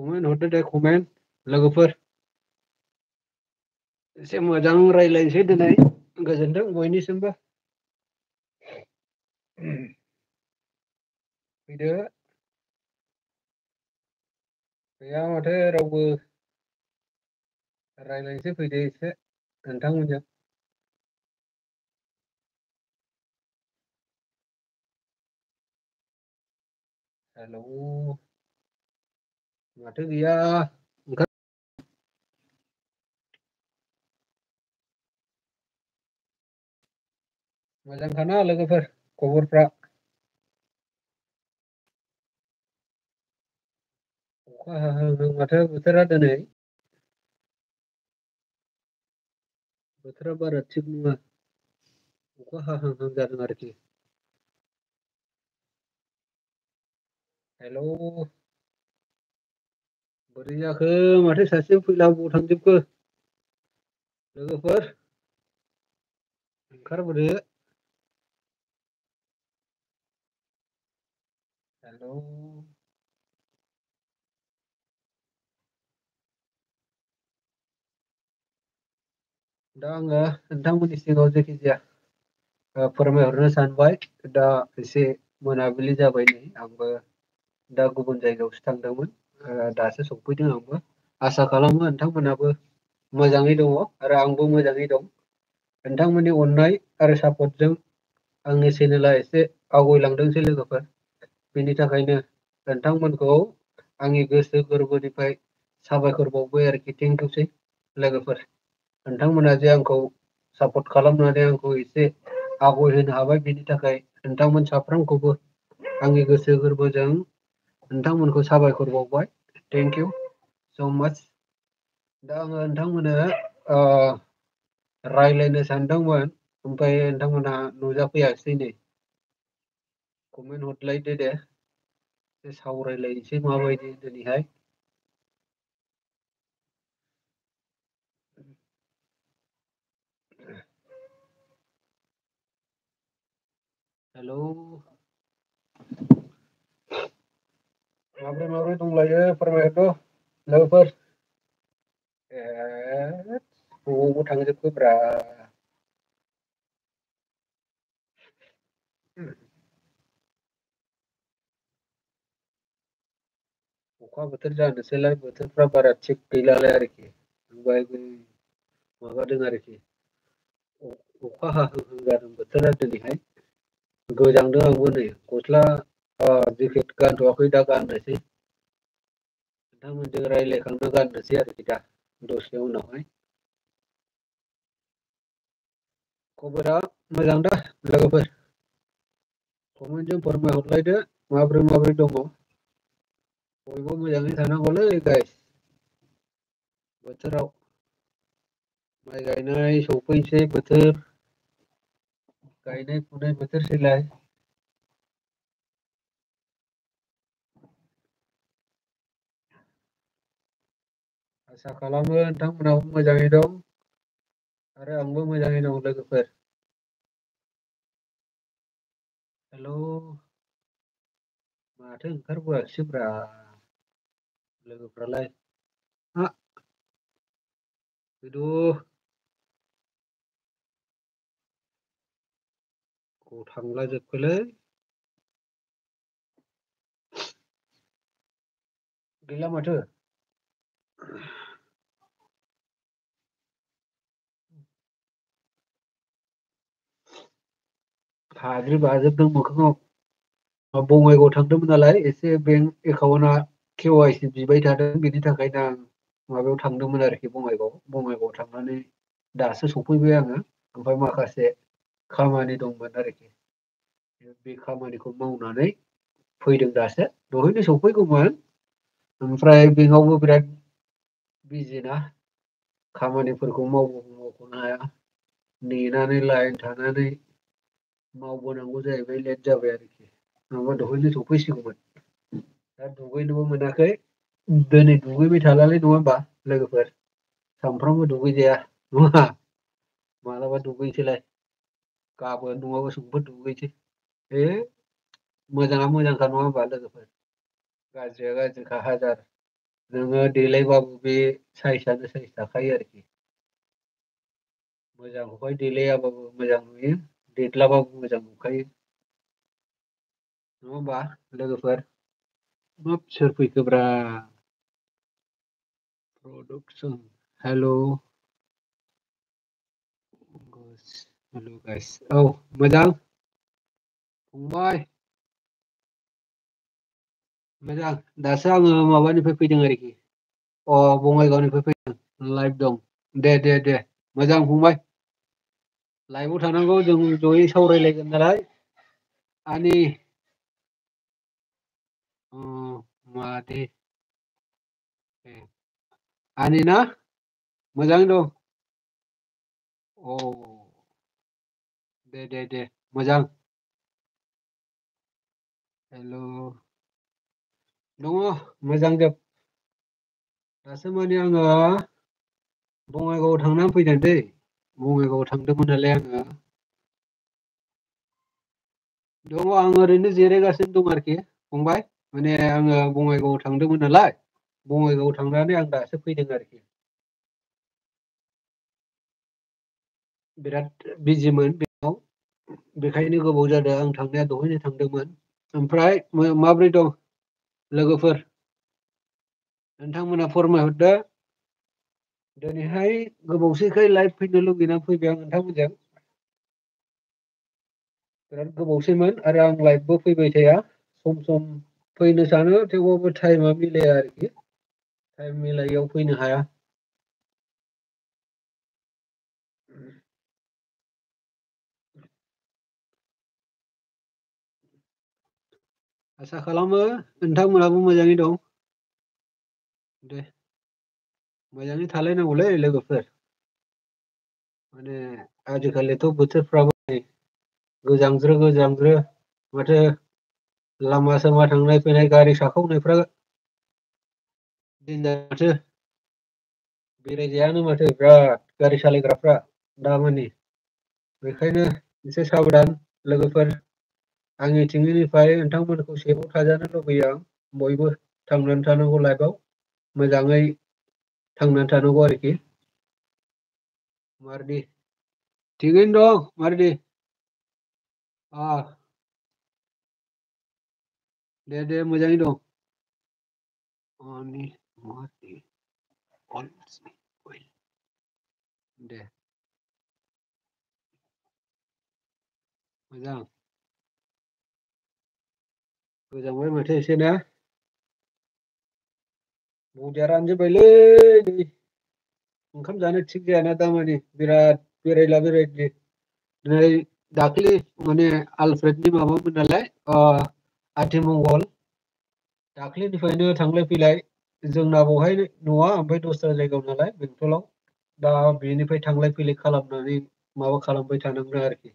Comment हरदो दे comment लोगोफोर एसे मोजां रायज्लायनोसै दिनै गोजोनथों बयनिसिमबो फैदो गैया माथो रावबो रायज्लायनोसै फैदो एसे नोंथांमोनजों हेलौ माथो गैया ओंखार मोजांखाना लोगोफोर खबरफ्रा अखा हाहां माथो बोथोरा दिनै बोथोरा बारा थिग नङा अखा हाहां जादों आरोखि हेलौ बोरै जाखो माथो सासेबो फैला बबाव थांजोबखो लोगोफोर ओंखारबोदो हेलौ दा आङो नोंथांमोननि सिगाङाव जायखिजाया फोरमायहरनो सानबाय दा एसे मोनाबिलि जाबाय नै आंबो दा गुबुन जायगायावसो थांदोंमोन दासो सफैदों आंबो आसा खालामो नोंथांमोनहाबो मोजाङै दङ आरो आंबो मोजाङै दं नोंथांमोननि अननाय आरो सापर्टजों आंनि चेनेला एसे आवगायलांदोंसै लोगोफोर बेनि थाखायनो नोंथांमोनखौ आंनि गोसो गोरबोनिफ्राय साबायखर बावबाय आरोखि थेंकिउसै लोगोफोर नोंथांमोना जे आंखौ सापर्ट खालामनानै आंखौ एसे आवगाय होनो हाबाय बिनि थाखाय नोंथांमोन साफ्रोमखौबो आंनि गोसो गोरबोजों नोंथांमोनखौ साबायखर बावबाय थेंकिउ स' माच दा आङो नोंथांमोननो रायज्लायनो सानदोंमोन ओमफ्राय नोंथांमोनहा नुजाफैयासै नै कमेन्ट हरलायदो दे सावरायलायनोसै माबायदि दिनैहाय हेलौ माब्रै माब्रै दंलायो फोरमायहरदो लोगोफोर ए बबाव थांजोबखो ब्रा अखा बोथोर जानोसैलाय बोथोरफ्रा बारा थिग गैलालाय आरोखि माबादों आरोखि अखा हाहां जादों बोथोरा दिनैहाय गोजांदों आंबो नै गस्ला जेकेट गानथ'वाखै दा गाननोसै नोंथांमोनजों रायज्लायखांना गाननोसै आरोखि दा दसे उनावहाय खबरा मोजां दा लोगोफोर कमेन्टजों फोरमायहरलायदो माब्रै माब्रै दङ बयबो मोजाङै थानांगौलै गायस बोथोराव माइ गायनाय सफैसै बोथोर गायनाय फुनाय बोथोरसैलाय आसा खालामो नोंथांमोनहाबो मोजाङै दं आरो आंबो मोजाङै दं लोगोफोर हेलौ माथो ओंखारबोआखिसैब्रा लोगोफ्रालाय हा फैद' अबाव थांला जोबखोलै गैला माथो हाद्रि बाजोबदों मोखाङाव बङाइगाव थांदोंमोन नालाय एसे बेंक एकाउन्टआ केवाइसि बिबाय थादों बेनि थाखायनो आं माबायाव थांदोंमोन आरोखि बङाइगाव थांनानै दासो सफैबाय आङो ओमफ्राय माखासे खामानि दंमोन आरोखि बे खामानिखौ मावनानै फैदों दासो दहायनो सफैगौमोन ओमफ्राय बेंकआवबो बिराद बिजि ना खामानिफोरखौ मावख'नो हाया नेनानै लाइन थानानै मावबोनांगौ जाहैबाय लेट जाबाय आरोखि नङाबा दहायनो सफैसिगौमोन दा दुगैनोबो मोनाखै दिनै दुगैबाय थालालै नङा होमबा लोगोफोर सानफ्रामबो दुगैजाया नङा मालाबा दुगैनोसैलाय गाबोन नङाबा समफोर दुगैसै है मोजाङा मोजांखा नङा होमबा लोगोफोर गाज्रिया गाज्रिखा हाजार नोङो देलायबाबो बे साइजआनो साइज थाखायो आरोखि। मोजांखौहाय देलायाबाबो मोजां नुयो, देदलाबाबो मोजां नुखायो। नङा होमबा लोगोफोर? हाब सोर फैखोब्रा? प्रडाक्सन हेल'। हेल' गाइस औ मोजां फंबाय। मोजां दासो आङो माबानिफ्राय फैदों आरोखि। अ बङाइगावनिफ्राय फैदों लाइभ दं। दे दे दे मोजां फंबाय। लाइभआव थानांगौ जों जयै सावरायलायगोन नालाय। आनि अ मादे आनि ना मोजाङै दं। औ दे दे दे मोजां। हेल'। दङ मोजां जोब। दासो माने आङो बङाइगावआव थांनानै फैदों दै। बङाइगावआव थांदोंमोन नालाय आङो। दङ आं ओरैनो जिरायगासिनो दं आरोखि फंबाय। माने आङो बङाइगावआव थांदोंमोन नालाय बङाइगावआव थांनानै आं दासो फैदों आरोखि। बिराद बिजिमोन बेयाव बेखायनो गोबाव जादों आं थांनाया दहायनो थांदोंमोन। ओमफ्राय माब्रै दं लोगोफोर? नोंथांमोना फोरमायहरदो। दिनैहाय गोबावसैखाय लाइभ फैनो लुगैनानै फैबाय आं नोंथांमोनजों। बिराद गोबावसैमोन आरो आं लाइभबो फैबाय थाया सम सम फैनो सानो थेवबाबो टाइमा मिलाया आरोखि टाइम मिलायैयाव फैनो हाया। आसा खालामो नोंथांमोनहाबो मोजाङै दं। दे मोजाङै थालायनांगौलै लोगोफोर। माने आजिखालिथ' बोथोरफ्राबो नै गोजांज्रो गोजांज्रो माथो लामा सामा थांनाय फैनाय गारि साखावनायफ्रा दिन माथो बेरायजायानो माथो बिराद गारि सालायग्राफ्रा दामानि बेखायनो एसे साबधान लोगोफोर आंनि थिंनिनिफ्राय नोंथांमोनखौ सेफआव थाजानो लुबैयो आं बयबो थांनानै थानांगौ लाइफआव मोजाङै थांनानै थानांगौ आरोखि मारडि थिगैनो दं मारडि अ दे दे मोजाङै दं दे मोजां गोजांबाय माथो एसे ना बडिया रानजोब्बायलै नै ओंखाम जानो थिग जायाना दामानि बिराद बेरायला बेरायलि नै दाख्लि माने आलफ्रेडनि माबामोन नालाय आथिमंगल दाख्लिनिफ्रायनो थांलाय फैलाय जोंना बेवहाय न'आ ओमफ्राय दस्रा जायगायाव नालाय बेंथलाव दा बेनिफ्राय थांलाय फैलाय खालामनानै माबा खालामबाय थानांदों आरोखि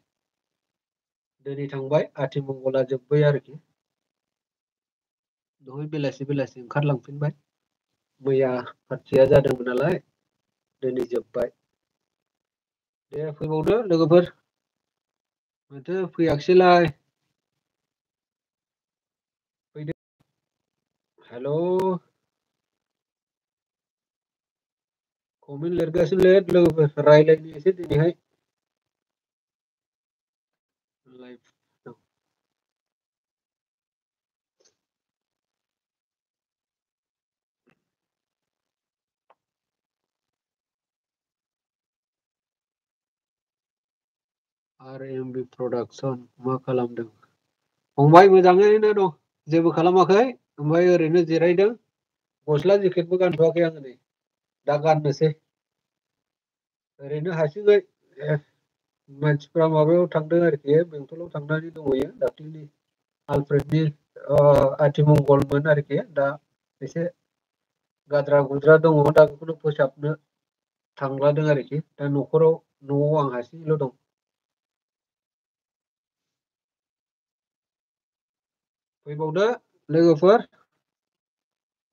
दिनै थांबाय आथिमंगला जोब्बाय आरोखि दहाय बेलासि बेलासि ओंखारलांफिनबाय मैया पार्टिया जादोंमोन नालाय दिनै जोब्बाय दे फैबावदो लोगोफोर माथो फैयाखिसैलाय फैदो हेल' कमेन्ट लिरगासिनो लोगोफोर रायज्लायनि एसे दिनैहाय live R M B production मा खालामदों फंबाय मोजाङैनो दं जेबो खालामाखै ओमफ्राय ओरैनो जिरायदों गस्ला जेकेटबो गानथ'वाखै आङो नै दा गाननोसै ओरैनो हारसिङै मानसिफ्रा माबायाव थांदों आरोखि बेंथलाव थांनानै दंहैयो दाख्लैनि आलफ्रेडनि आथिमंगलमोन आरोखि दा एसे गाद्रा गुद्रा दङ दा बेखौनो फोसाबनो थांलादों आरोखि दा न'आव आं हारसिङैल' दं फैबावदो लोगोफोर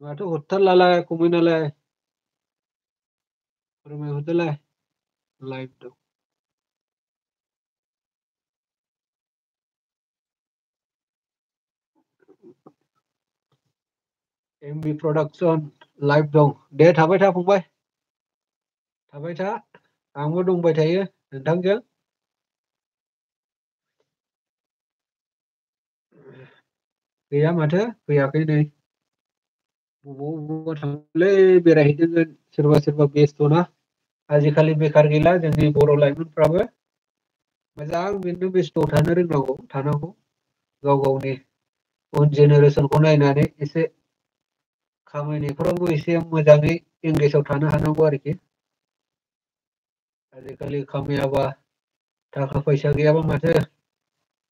माथो हरथारलालाय कमेन्टआलाय फोरमायहरदोलाय लाइभ दं MB Production live dong. Dे थाबाय था फंबाय, थाबाय था। आंबो दंबाय थायो नोंथांजों। गैया माथो, फैयाखै नै। बबाव बबावबा थांलै बेरायहैदोंगोन, सोरबा सोरबा बेस्थ'ना। आजिखालि बेखार गैला जोंनि बर' लाइमोनफ्राबो। मोजां बिदिनो बेस्थ' थानो रोंनांगौ, थानांगौ। गाव गावनि उन जेनेरेसनखौ नायनानै एसे खामायनायफोरावबो एसे मोजाङै इंगेजआव थानो हानांगौ आरोखि। आजिखालि खामायाबा, थाखा फैसा गैयाबा माथो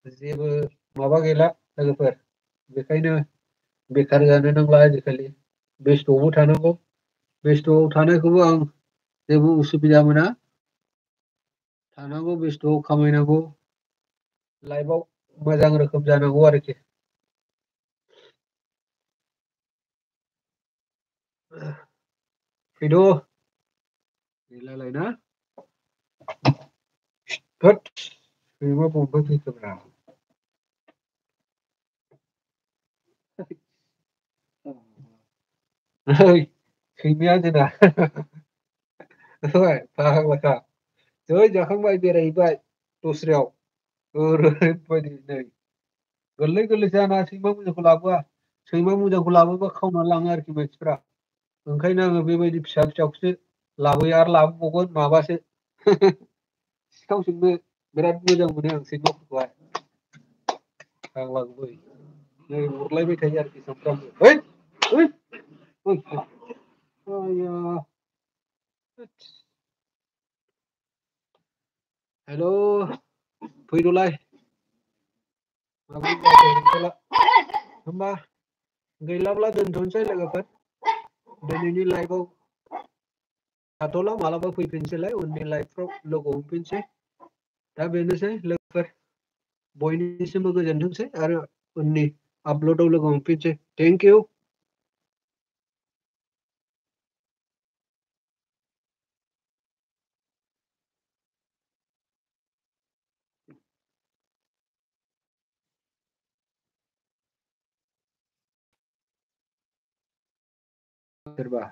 जेबो माबा गैला लोगोफोर। बेखायनो बेखार जानो नांला आजिखालि, बेस्थ'आवबो थानांगौ। बेस्थ'आव थानायखौबो आं जेबो उसुबिदा मोना। थानांगौ बेस्थ'आव, खामायनांगौ। लाइफआव मोजां रोखोम जानांगौ आरोखि। फैद' गैलालाय ना? होद सैमा बबेनिफ्राय फैखोब्रा। ओइ सैमाया जोंना फाग्लाखा। जै जाखांबाय बेरायहैबाय दस्रायाव। ओरैबायदि नै गोरलै गोरलै जाना सैमा मोजांखौ लाबोआ। सैमा मोजांखौ लाबोबा खावनानै लाङो आरोखि मानसिफ्रा। ओंखायनो आङो बेबायदि फिसा फिसाखौसो लाबोयो आरो लाबोबावगोन माबासो सिखाव सोंनो बिराद मोजां मोनो आं सैमाफोरखौहाय। फाग्ला गुबै नै अरलायबाय थायो आरोखि सामफ्रामबो। हैद हैद आया हेल' फैद'लाय। माबोरै जाखो नोंसोरला? होमबा गैलाब्ला दोनथ'नोसै लोगोफोर। दिनैनि लाइफआव थाथ'ला, मालाबा फैफिनसैलाय उननि लाइफफ्राव लोगो हमफिनसै। दा बेनोसै लोगोफोर, बयनिसिमबो गोजोनथोंसै आरो उननि आपल'डआव लोगो हमफिनसै। Thank you. सोरबा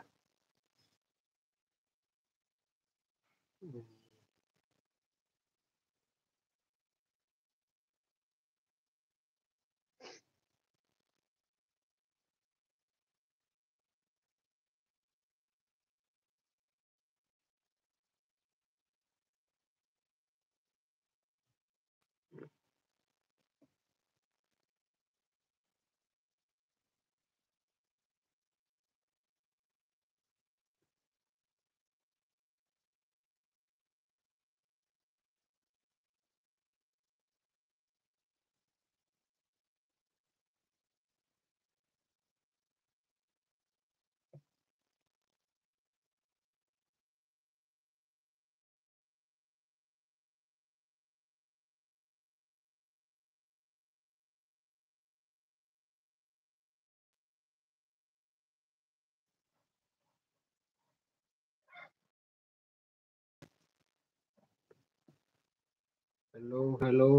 हेल' हेल'।